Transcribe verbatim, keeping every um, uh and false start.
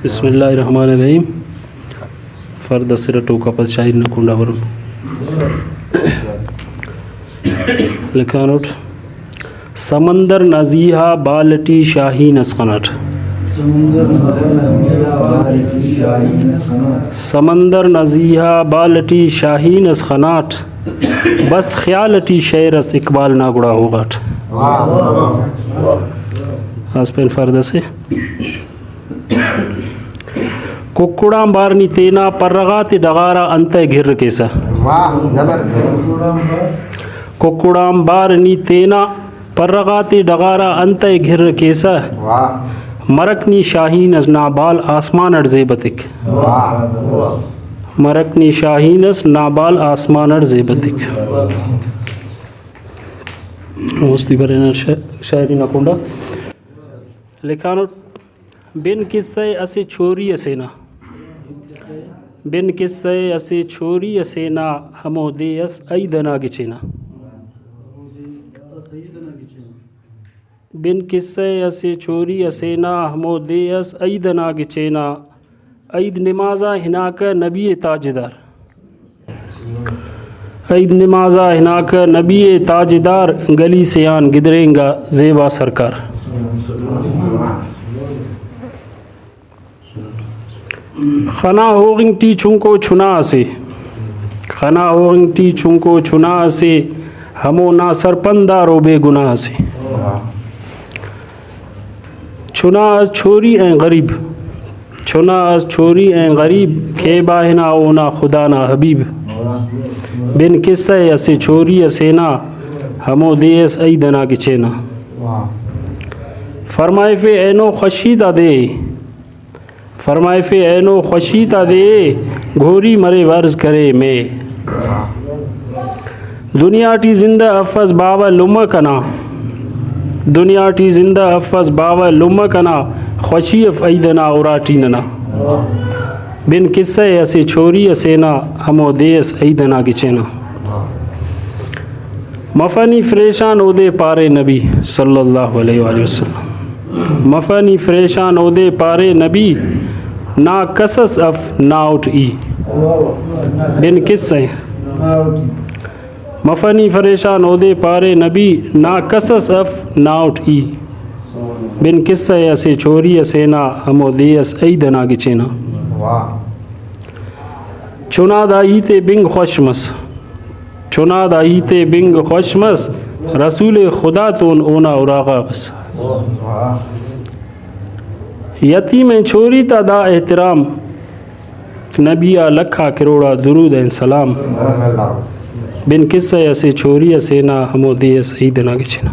بسم اللہ الرحمن الرحیم۔ فرد اسہ ٹوکا پد شاعری نا کنڈا برن۔ لکھانٹ: سمندر نا زیہا بال ٹی شاہین اس خناٹ۔ سمندر نا زیہا بال ٹی شاہین اس خناٹ۔ بس خیال ٹی شعر اس اقبال نا گڑا ہوغاٹ۔ آس پین فرد اسے۔ ککڑانبار نی تینا پرغاتے ڈغارا انتئے گھر کیسہ؟ واہ، زبردست۔ ککڑانبار نی تینا پرغاتے ڈغارا انتئے گھر کیسہ؟ واہ۔ مرک نی شاہین اس نا بال آسمان اٹ زیب اتک۔ واہ۔ مرک نی شاہین اس نا بال آسمان اٹ زیب اتک۔ مستی برینہ شا-، شاعری نا کنڈا۔ لکھانٹ: بن قصہ اسہ چھوری اسے نا، بن قصہ اسہ چھوری اسے نا، ہمو دے اس عید ئنا گچینہ۔ بن قصہ اسہ چھوری اسے نا، ہمو دے اس عید ئنا گچینہ۔ عید نماز آ ہناکہ نبی تاجدار۔ عید نماز آ ہناکہ نبی تاجدار، گلی سے آن گدرینگا زیبا سرکار۔ خنا ہوغنگ ٹی چنکو چنا اسے، خنا ہوغنگ ٹی چنکو چنا اسے، ہمو نا سرپندار و بے گناہ اسے۔ چنا اس چھوری این غریب، چنا اس چھوری این غریب، کیبا ہنا اونا خدا نا حبیب۔ بن قصہ اسہ چھوری اسے نا، ہمو دے اس عید ئنا گچینہ۔ فرمائفے اینو خوشی تا دے، فرمائفے اینو خوشی تا دے، گھوری مریو عرض کرے مے۔ دنیا ٹی زندہ افس باوہ لمہ کنا، دنیا ٹی زندہ افس باوہ لمہ کنا، خوشی اف عید ئنا اراٹی ننا۔ بن قصہ اسہ چھوری اسے نا، ہمو دے اس عید ئنا گچینہ۔ مفہ نی فریشان اودے پارے نبی صلی اللہ علیہ وآلہ وسلم۔ مفہ نی فریشان اودے پارے نبی، نا کس اس اف نااٹ ای۔ بن قصہ۔ مفہ نی فریشان اودے پارے نبی، نا کس اس اف نااٹ ای۔ بن قصہ اسہ چھوری اسے نا، ہمو دے اس عید ئنا گچینہ۔ چنا دا ہیت ءِ بنگ خوش مس، چنا دا ہیت ءِ بنگ خوش مس، رسول خدا تون اونا اراغا بس۔ یتیم ءِ چھوری تا دا احترام، نبی آ لکھا کروڑا درود ءِ سلام۔ بن قصہ اسہ چھوری اسے نا، ہمو دے اس عید ئنا گچینہ۔